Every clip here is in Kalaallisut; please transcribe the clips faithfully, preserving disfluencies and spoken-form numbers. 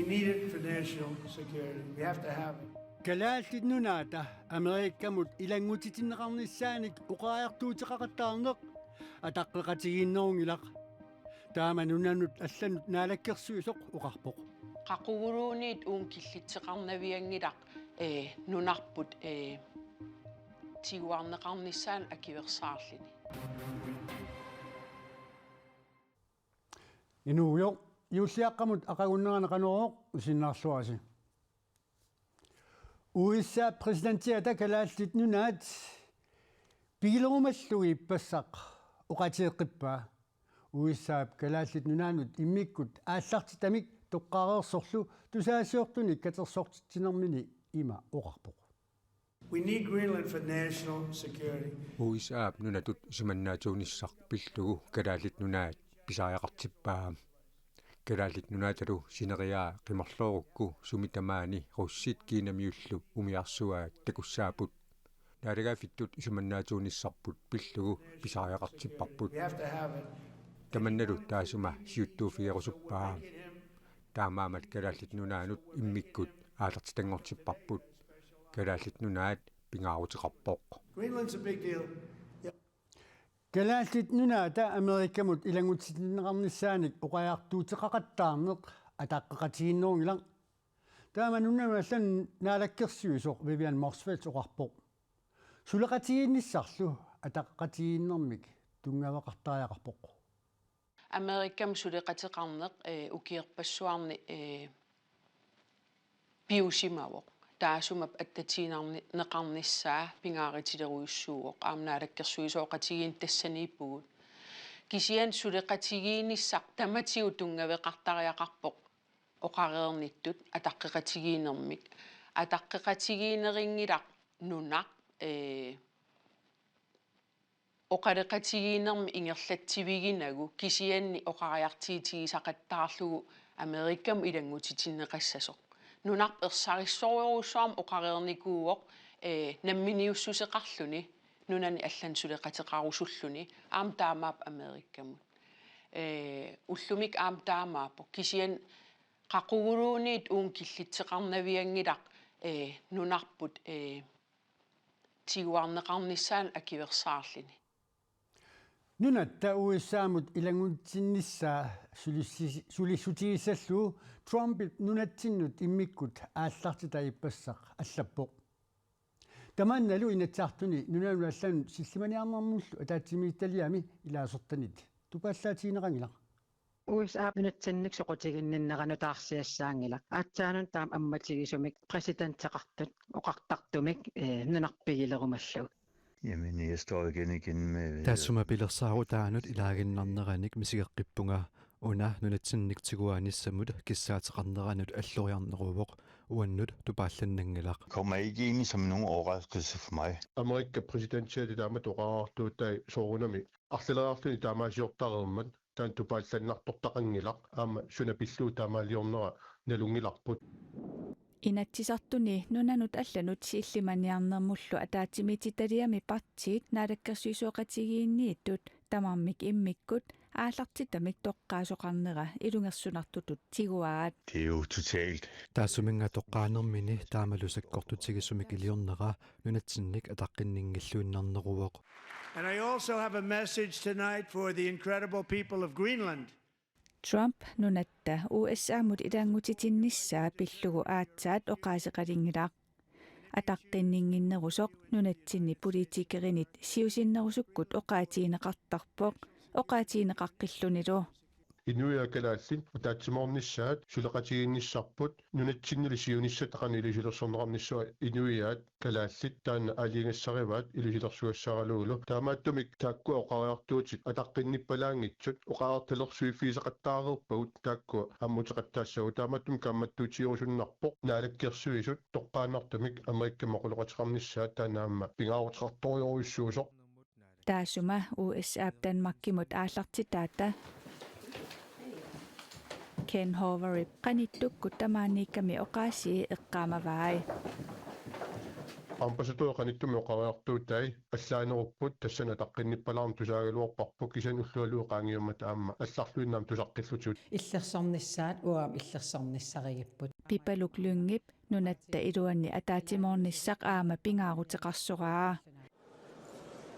Need it for national security. We have to have it. Kalaallit Nunaata Amerikamut ilanngutitinneqarnissaanik oqariartuuteqaqattaarneq ataqqeqatigiinnerunngilaq. Taama nunanut allanut naalakkersuisoq oqarpoq. Qaquguluunniit uunga killitseqarnavianngilaq, ee, nunarput, ee, tiguarneqarnissaanut akuersaarluni. Inuugujoq, juulliaqqamut aqagunnerani Qanorooq, isiginnaarluarisi. U S A-p præsidentiata Kalaallit Nunaat pigilerumallugit ippassaq oqaaseqqippaa. U S A-p Kalaallit Nunaannut immikkut aallartitamik toqqaareersorlu tusagassiortunik katersortitsinermini ima oqarpoq. We need Greenland for national security. U S A-p nunatut isumannaatsuunissaq pillugu Kalaallit Nunaat pisariaqartippaa. Kalaallit Nunaatalu sineriaa qimarloorukku sumi tamaani russit Kinamiullu umiarsuaat takussaapput. Naalagaaffittut isumannaatsuunissarput pillugu pisariaqartipparput. We have to have it. Tamannalu taassuma siuttuuffigerusuppaa. Taamaammat Kalaallit Nunaannut immikkut aallartitanngortipparput. Kalaallit Nunaat pingaaruteqarpoq. Greenland's a big deal. Yeah. Kalaallit Nunaata Amerikamut ilanngutitinneqarnissaanik oqariartuuteqaqattaarneq ataqqeqatigiinnerunngilaq. Taama nunanut allanut naalakkersuisoq Vivian Motzfeldt oqarpoq. Suleqatigiinnissarlu ataqqeqatigiinnermik tunngaveqartariaqarpoq. Amerikami suleqateqarneq, ee, ukiorpassuarni, ee, piusimavoq. Taassuma attatiinnarni-, neqarnissaa pingaarutilerujussuuvoq. Aamma naalakkersuisooqatigiinneq tassaniippugut. Kisianni suleqatigiinnissaq tamatigut tunngaveqartariaqarpoq oqareernittut ataqqeqatigiinnermik. Ataqqeqatigiinnerunngilaq nunaq, ee, oqaloqatigiinnermik ingerlatsiviginagu kisianni oqariartuutigisaqattaarlugu Amerikamut ilanngutitinneqassasoq. Nunarput ersarissorujussuarmik oqareernikuuvoq, ee, namminiussuseqarluni, nunani allani suleqateqarusulluni, aamma taamaappoq Amerikamut. Ee, ullumikkut aamma taamaappoq, kisianni qaquguluunniit uunga killitseqarnavianngilaq, ee, nunarput, ee, tiguarneqarnissaanut akuersaarluni. Nunatta U S A-mut ilanngunnissaa sulissi-, sulissutigissallugu Trumpip nunatsinnut immikkut aallartitaq ippassaq allappoq. Tamannalu Inatsisartuni nunanut allanut sillimaniarnermullu ataatsimiititaliami ilaasortanit tupaallaatigineqanngilaq. U S A-p nunatsinnik soqutiginninneranut taarsiassaanngilaq. Aatsaannguaq taama ammatigisumik præsidenteqartut oqartartumik, ee, nunarput pigilerumallugu. Jamen, jeg står igen igen med... Taassuma pilersaarutaanut ilaaginnarneranik misigeqqippunga, una nunatsinnik tiguaanissamut kissaateqarneranut alloriarneruvoq, uannut tupaallannanngilaq. Kommer ikke ind som nogen overraskelse for mig. Amerikap præsidentiata taamatut oqariartuutai soorunami arlaleriarluni taamaasiortareermat taanna tupaallannartortaqanngilaq, aamma suna pillugu taamaaliornera nalunngilarput. Inatsisartuni nunanut allanut sillimaniarnermullu ataatsimiititaliami partiit naalakkersuisooqatigiinniittut tamarmik immikkut aallartitamik toqqaasoqarnera ilungersunartutut tiguaat. Det er jo totalt. Taassuminnga toqqaanermini taamalu sakkortutigisumik iliornera nunatsinnik ataqqinninngilluinnarneruvoq. And I also have a message tonight for the incredible people of Greenland. Trump nunatta U S A-mut ilanngutitinnissaa pillugu aatsaat oqaaseqalinngilaq. Ataqqinninnginnerusoq nunatsinni politikerinit siusinnerusukkut oqaatigineqartarpoq, oqaatigineqaqqillunilu. Inuiaat kalaallit ataatsimoornissaat suleqatigiinnissarput, nunatsinnilu siunissaq qanoq ilusilersorneqarnissaa inuiaat kalaallit taanna aalajangigassarivaat ilusilersugassaaralugulu. Taamaattumik taakkua oqariartuutit ataqqinnippalaanngitsut oqariartulersuiffigisaqattaareerpagut, taakkua ammuteqattaassavagut, taamaattumik kaammattuutigerusunnarpoq Naalakkersuisut toqqaannartumik Amerikami oqaloqateqarnissaat taanna aamma pingaaruteqartorujorujussuusoq. Taassuma U S A-p Danmarkimut aallartitaata Ken Hoverip qanittukkut tamaaniikkami oqaasii eqqaamavai. Ambassadørit qanittumi oqariartuutai allaanerupput, tassani ataqqinnippalaarneq tusaagaluarparput, kisianni ullualuit qaangiummata aamma allarluinnarmik tusaqqillutigu. Illersornissaat uagut illersornissarigipput. Pipaluk Lyngep nunatta iluani ataatsimoornissaq aamma pingaaruteqarsoraa.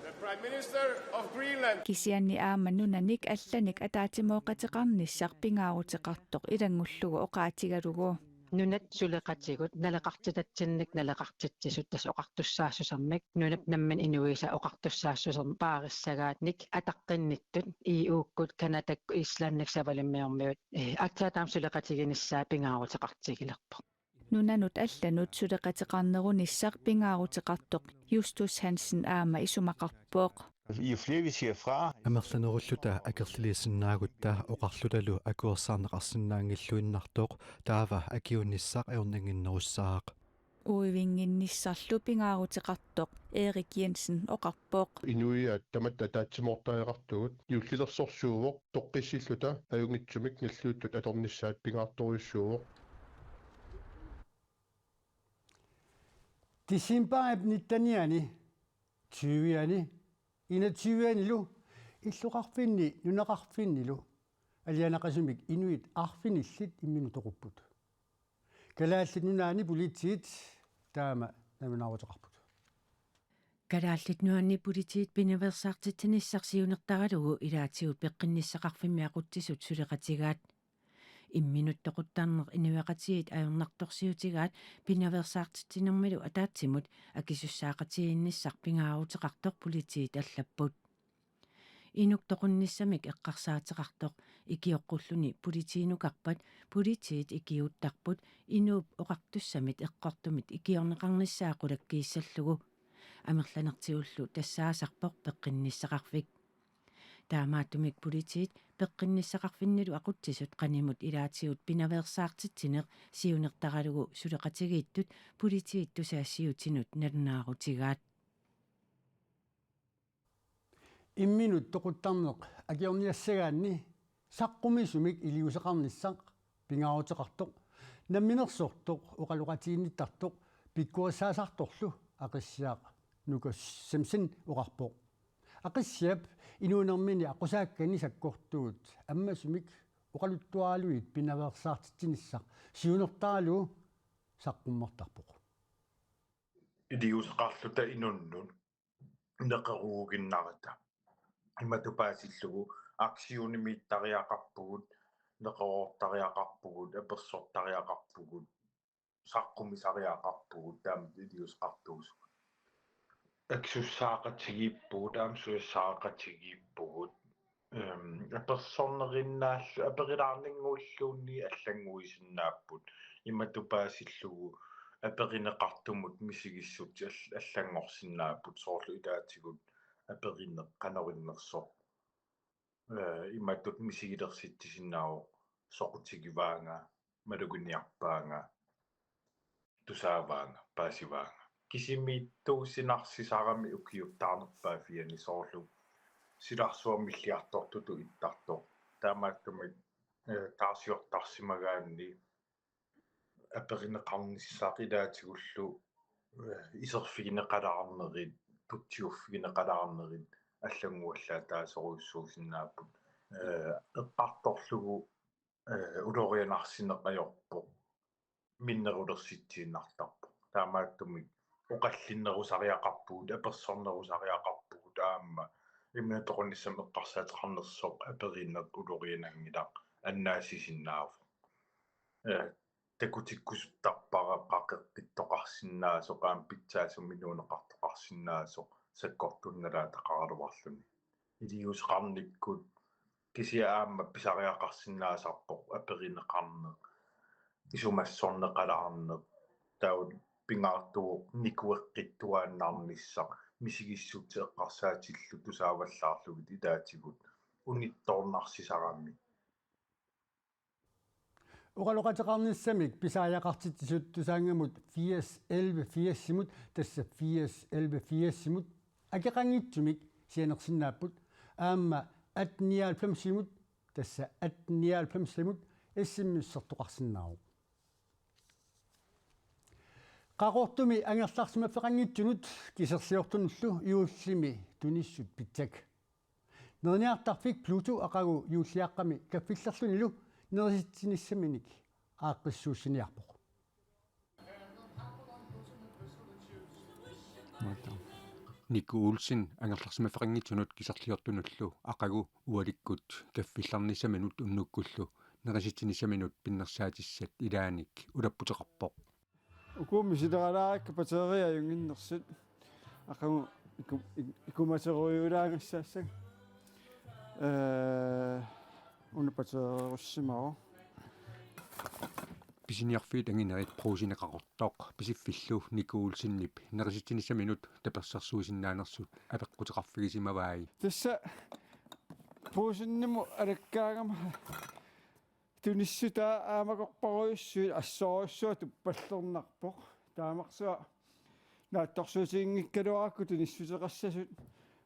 The Prime Minister of Greenland. Kisianni aamma nunanik allanik ataatsimooqateqarnissaq pingaaruteqartoq ilanngullugu oqaatigalugu. Nunat suleqatigut naleqartitatsinnik naleqartitsisut, tassa oqartussaassusermik, nunap nammineq inuisa oqartussaassusermik paarissagaannik ataqqinnittut, E U-kkut, Canadakkut, Islandikkut, Savalimmiormiut, eh, aatsaat aamma suleqatiginissaa pingaaruteqartigilerpoq. Nunanut allanut suleqateqarnerunissaq pingaaruteqartoq Justus Hansen aamma isumaqarpoq. Jo flere vi siger fra, amerlanerulluta akerliliisinnaagutta oqarlutalu akuersaarneqarsinnaanngilluinnartoq, taava akiuunissaq ajornannginnerussaaq. Uivinnginnissarlu pingaaruteqartoq Erik Jensen oqarpoq. Inuiaat tamatta ataatsimoortariaqartugut, juullilersorsuuvoq, toqqissilluta ajunngitsumik nalliuttut atornissaat pingaartorujussuuvoq. Decembarip nittenianni, tyvianni, enogtyviannilu, illoqarfinni nunaqarfinnilu alianaqisumik inuit arfinillit imminut toqupput. Kalaallit Nunaanni politiit taama nalunaarutigaarput. Kalaallit Nunaanni politiit pinaveersaartitsinissaq siunertaralugu ilaatigut peqqinnissaqarfimmi aqutsisut suleqatigaat. Imminut toquttarneq inuiaqatigiit ajornartorsiutigaat pinaveersaartitsinermilu ataatsimut akisussaaqatigiinnissaq pingaaruteqartoq politiit allapput. Inuk toqunnissamik eqqarsaateqartoq ikioqqulluni politiinukarpat politiit ikiuuttarput inuup oqartussamit eqqortumit ikiorneqarnissaa qulakkiissallugu. Amerlanertigullu tassaasarpoq peqqinnissaqarfik. Taamaattumik politiit peqqinnissaqarfinnilu aqutsisut qanimut ilaatigut pinaveersaartitsineq siunertaralugu suleqatigiittut politiit tusagassiuutinut nalunaarutigaat. Imminut toquttarneq akiorniassagaanni saqqumisumik iliuuseqarnissaq pingaaruteqartoq, namminersortoq oqaloqatiginnittartoq pikkorissaasartorlu Aqissiaq Nuka Semsen oqarpoq. Aqissiap inuunermini aqqusaakkani sakkortuut ammasumik oqaluttuaraluit pinaveersaartitsinissaq siunertaralugu saqqummertarpoq. Iliuuseqarluta inunnut neqeroorinnarata. Imatut paasillugu aktiunimiittariaqarpugut, neqeroortariaqarpugut, apersortariaqarpugut, saqqumisariaqarpugut, taama iliuuseqartuusugut. Akisussaaqatigiippugut, aamma susassaqatigiippugut. Ehm, apersornerinnaallu, aperilaarninnguilluunniit allannguisinnaapput. Imatut paasillugu aperineqartumut misigissutsit all-, allanngorsinnaapput, soorlu ilaatigut aperineq qanorinnersoq. Eh, imatut misigilersitsisinnaavoq soqutigivaanga, maluginiarpaanga, tusaavaanga, paasivaanga. Kisimiittuussinarsisarami ukiut taarnerpaaffianni, soorlu silarsuarmilliartortutut ittartoq. Taamaattumik, eh, taarsiortarsimagaanni aperineqarnissaq ilaatigullu, eh, iserfigineqalaarnerit, tutsiuffigineqalaarnerit allannguallaataasorujussuusinnaapput. Eh, eqqartorlugu, eh, ulorianarsineq ajorpoq, minnerulersitsiinnartarpoq. Taamaattumik oqallinnerusariaqarpugut, apersornerusariaqarpugut, aamma imminut toqunnissamut eqqarsaateqarnersoq aperineq uloriananngilaq, annaassisinnaavoq. Eh, takutikkusuttarpara qaqeqqittoqarsinnaasoq, aamma pitsaasumik inuuneqartoqarsinnaasoq sakkortuunnalaataqaraluarluni. Iliuuseqarnikkut kisianni aamma pisariaqarsinnaasarpoq aperineqarneq, isumassorneqalaarneq, taava pingaartuvoq nikueqqittuaannarnissaq, misigissutsit eqqarsaatillu tusaavallaarlugit ilaatigut unittoornarsisarami. Oqaloqateqarnissamik pisariaqartitsisut Tusaanngamut firs elleve firsimut, tassa firs elleve firsimut akeqanngitsumik sianersinnaapput, aamma atten nioghalvfemsimut, tassa atten nioghalvfemsimut S M S-ertoqarsinnaavoq. Qaqortumi angerlarsimaffeqanngitsunut kiserliortunullu juullimi tunissut pitsak. Neriniartarfik Pluto aqagu juulliaqqami kaffillerlunilu nerisitsinissaminik aaqqissuussiniarpoq. Nico Olsen angerlarsimaffeqanngitsunut kiserliortunullu aqagu ualikkut kaffillernissaminut unnukkullu nerisitsinissaminut pinnersaatissat ilaanik ulapputeqarpoq. Uku misileralaarikka batteriit ajunnginnersut. Aqagu iku-, ik-, ikumaterujuulaagassaassaaq. Ee, una battereerussimavoq. Pisiniarfiit anginerit Brugsenip Qaqortoq Pisiffillu Nico Olsenip nerisitsinissaminut tapersersuisinnaanersut apeqquteqarfigisimavai. Tassa Brugsenimut alakkaagama tunissutaa aamakorparujussuit assorujussuaq tuppallernarpoq. Taamarsuaq naatsorsuutiginngikkaluarakku tunissuteqassasut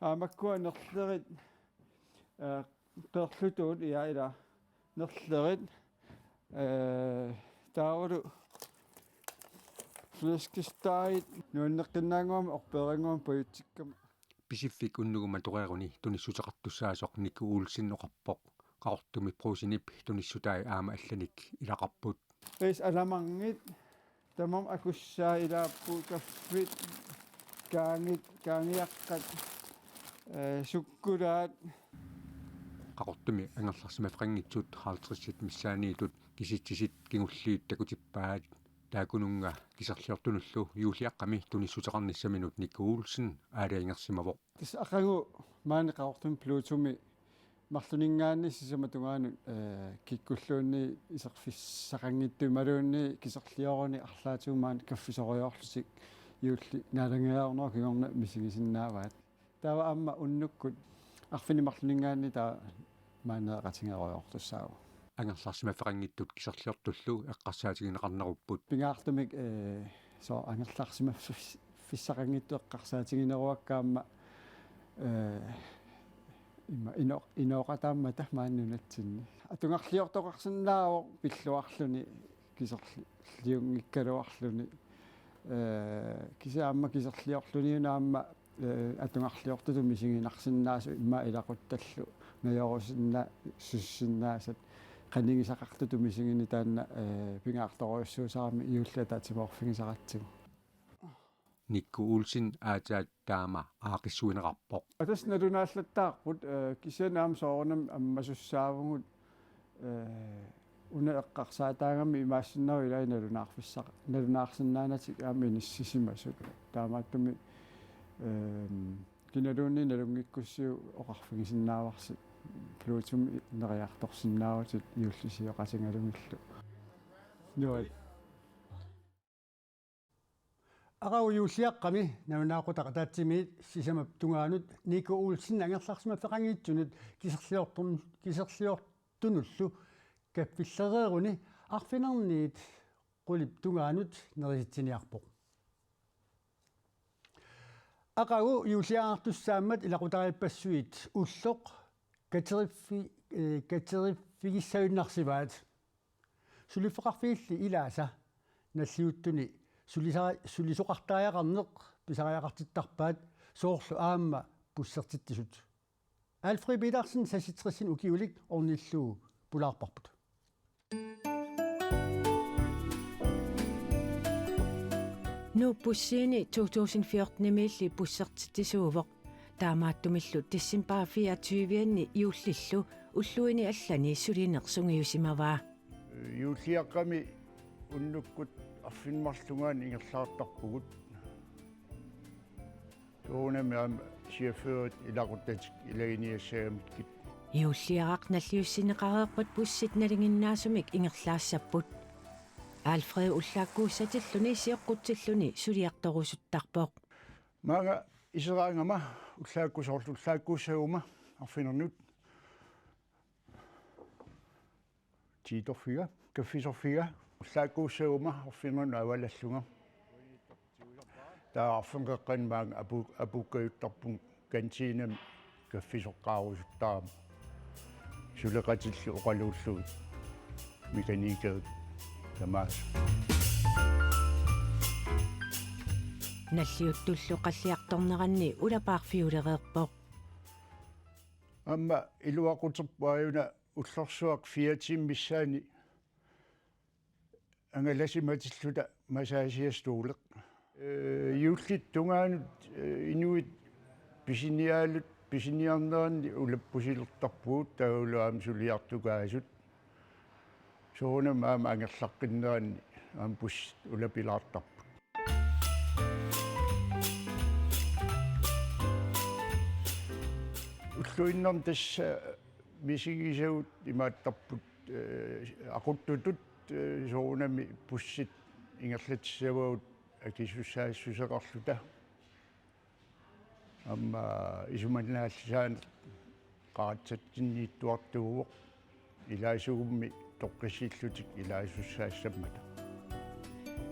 aamakkua nerlerit, ee, qeerlutuut ia ila nerlerit, ee, taavalu flæskesteg nuanneqqinnaannguamik orpeerannguamik pajutsikkama. Pisiffik unnuguma toreeruni tunissuteqartussaasoq Nico Olsen oqarpoq. Qaqortumi Brugsenip tunissutai aamma allanik ilaqarput. Ris alamarngit, tamarmik akussaat ilaapput, kaffit, kaangit, kaangiaqqat, ee, sukkulaat. Qaqortumi angerlarsimaffeqanngitsut halvtredsit missaanniittut kisitsisit kingulliit takutippaat. Taakkununnga kiserliortunullu juulliaqqami tunissuteqarnissaminut Nico Olsen aalajangersimavoq. Tassa aqagu maani Qaqortumi Plutomi marlunninngaanniit sisamat tungaanut, ee, kikkulluunniit iserfissaqanngitsut imaluunniit kiserlioruni arlaatigut maani kaffisorujoorlutik juulli naalagaarunoq kingorna misigisinnaavaat. Taava aamma unnukkut arfineq-marlunninngaanniit taava maanna eqatigerujoortussaavoq. Angerlarsimaffeqanngitsut kiserliortullu eqqarsaatigineqarnerupput. Pingaartumik, ee, soorlu angerlarsimaffis-, fissaqanngitsut eqqarsaatigineruakka aamma, ee, ima ino-, inooqataammata maani nunatsinni. Atugarliortoqarsinnaavoq pilluarluni kiserliunngikkaluarluni. Ee, kisianni aamma kiserliorluni una aamma, ee, atugarliortutut misiginarsinnaasut immaqa ilaquttallu ngajorusinna-, -sussisinnaasat qanigisaqartutut misigineq taanna, ee, pingaartorujussuusarami juulli ataatsimoorfigisaratsigu. Nico Olsen aatsaat taama aaqqissuunneqarpoq. Tassa nalunaallattaarput, ee, kisianni aamma soorunami ammasussaavugut, ee, una eqqarsaataagami imaassinnaavoq ilai nalunaarfissaq-, nalunaarsinnaanatik aamma inissisimasut. Taamaattumik, ee, kinaluunniit nalunngikkussiuk oqarfigisinnaavarsi Plutomi neriartorsinnaavutit juullisioqatigalugillu. Nuann. Aqagu juulliaqqami nalunaaqutaq ataatsimiit sisamap tungaanut Nico Olsen angerlarsimaffeqanngitsunut kiserliortun-, kiserliortunullu kaffillereeruni arfineq-marlunniit qulip tungaanut nerisitsiniarpoq. Aqagu juulliartussaammat ilaqutariippassuit ulloq kateriffi-, ee, kateriffigissaginnarsivaat. Suliffeqarfiilli ilaasa nalliuttuni sulisa-, sulisoqartariaqarneq pisariaqartittarpaat soorlu aamma bussertitsisut. Alfred Petersen seksogtres ukiulik ornillugu pulaarparput. Nuup Bussiini to tusind fjortenimiilli bussertitsisuuvoq. Taamaattumillu december fireogtyve-anni juullillu ulluini allani sulineq sungiusimavaa. Juulliaqqami unnukkut arfineq-marlunniit ingerlaartarpugut. Soorunami aamma chaufførit ilaquttatik ilaginiassagamikkit. Juulliaraq nalliussineqareerpat bussit nalinginnaasumik ingerlaassapput. Alfred ullaakkuussatilluni sioqqutsilluni suliartorusuttarpoq. Maanga iseraangama ullaakku-, soorlu ullaakkuussaguma arfineq-marlunniit tiitorfiga, kaffisorfiga, ullaakkuussaguma arfineq-marlunniit avalallunga. Taava arfineq-marlunniit qeqqani maanga apu-, apuukkajuttarpunga kantiinami kaffisoqqaarusuttarama. Suleqatillu oqaluullugit mekanikerit tamaasa. Nalliuttullu qalliartorneranni ulapaarfiulereerpoq. Aamma iluaquterput aajuna ullorsuaq fire timer missaani angalasimatilluta massagestole. Ee, juullip tungaanut, ee, inuit pisiniaalut, pisiniarneranni ulappusilertarpugut taavalu aamma suliartukaasut. Soorunami aamma angerlaqqinneranni aamma bussit ulapilaartarput. Ulluinnarni tassa misigisagut imaattarput, ee, aquttutut, ee, soorunami bussit ingerlatissavagut akisussaassuseqarluta. Aamma isumannaallisaaneq qaratsatsinniittuartuuvoq, ilaasugummi toqqissiillutik ilaasussaassammata.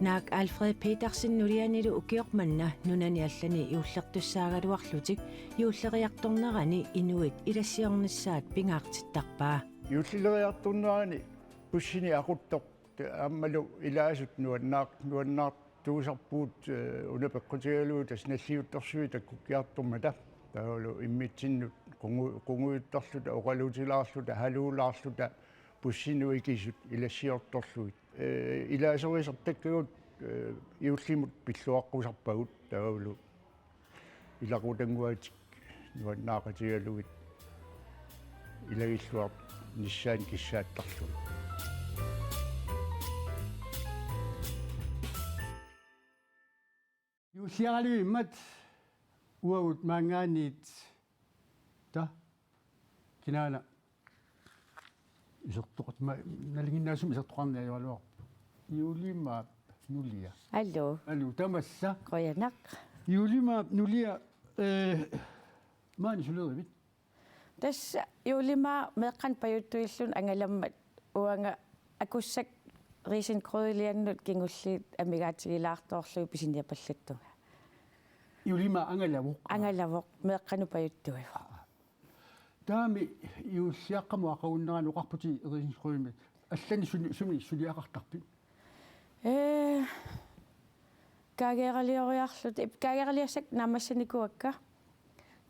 Naak Alfred Petersen nulianilu ukioq manna nunani allani juullertussaagaluarlutik juulleriartornerani inuit ilassiornissaat pingaartittarpaa. Juulleriartornerani bussini aquttoq aammalu ilaasut nuannaar-, nuannaartuusarpugut, ee, una peqqutigalugu tassa nalliuttorsuit takkukkiartormata. Taavalu immitsinnut qungu-, qungujuttarluta, oqaluutilaarluta, haluulaarluta, bussinut ikisut ilassiortorlugit. Ee, ilaasorisartakkagut, ee, juullimut pilluaqqusarpagut, taavalu ilaqutannguatik nuannaaqatigalugit ilagilluarnissaannik kissaattarlugit. Juulliaralivimmat uagut maanngaanniit, ta, kinaana isertoqat-, ma-, nalinginnaasumik isertoqarniaraluarpoq. Juulimaap nulia. Aluu. Aluu, tamassa. Qujanaq. Juulimaap nulia, ee, maani sulerivit? Tassa Juulimaaq meeqqanut pajuttuilluni angalammat uanga akussakka risengrødiliannut kingulliit amigaatigilaartoorlugit pisiniapallattunga. Juulimaaq angalavoq? Angalavoq, meeqqanut pajuttuivoq. Taamami juulliaqqamut aqagunnerani oqarputit risengrødimik. Allanik suni, sumi suliaqartarpit? Ee, kaageeralioriarluta, ip-, kaageeraliassakka naammassinikuuakka.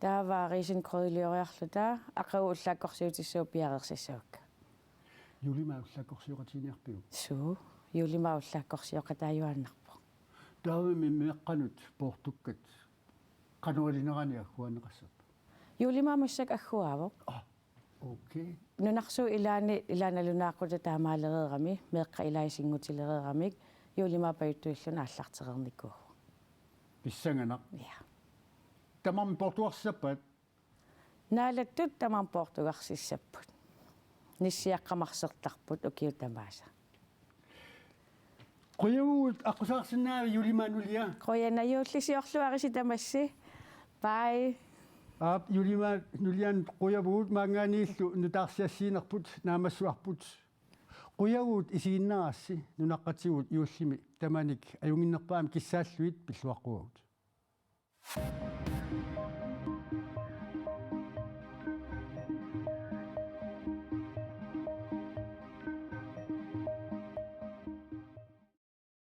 Taava risengrødilioriarluta, aqagu ullaakkorsiutissavakka piareersissavakka. Juulimaaq ullaakkorsioqatigiinniarpiuk? Suu, Juulimaaq ullaakkorsioqataajuaannarpoq. Taavami meeqqanut poortukkat qanoq ilinerani agguaanneqassappat? Juulimaaq massakkut agguaavoq. Ah, okay. Nunarsuup ilaani, ilaa nalunaaqutaq taamaalereerami, meeqqat ilaat isinngutilereeramik, Juulimaaq pajuttuilluni aallartereernikuuvoq. Pissanganaq. Ja. Tamarmik poortugarsissappat? Naalattut tamarmik poortugarsissapput. Nissiaqqat marsertarput ukiut tamaasa. Qujavugut aqqusaarsinnaagavit Juulimaap nulia. Qujanaq, juullisiorluarisi tamassi. Bye. Aap, Juulimaap nulianut qujavugut, maanngaanniillu nutaarsiassiinerput naammassivarput. Qujavugut isiginnaarassi, nunaqqatigut juullimi tamanik ajunnginnerpaamik kissaallugit pilluaqquagut.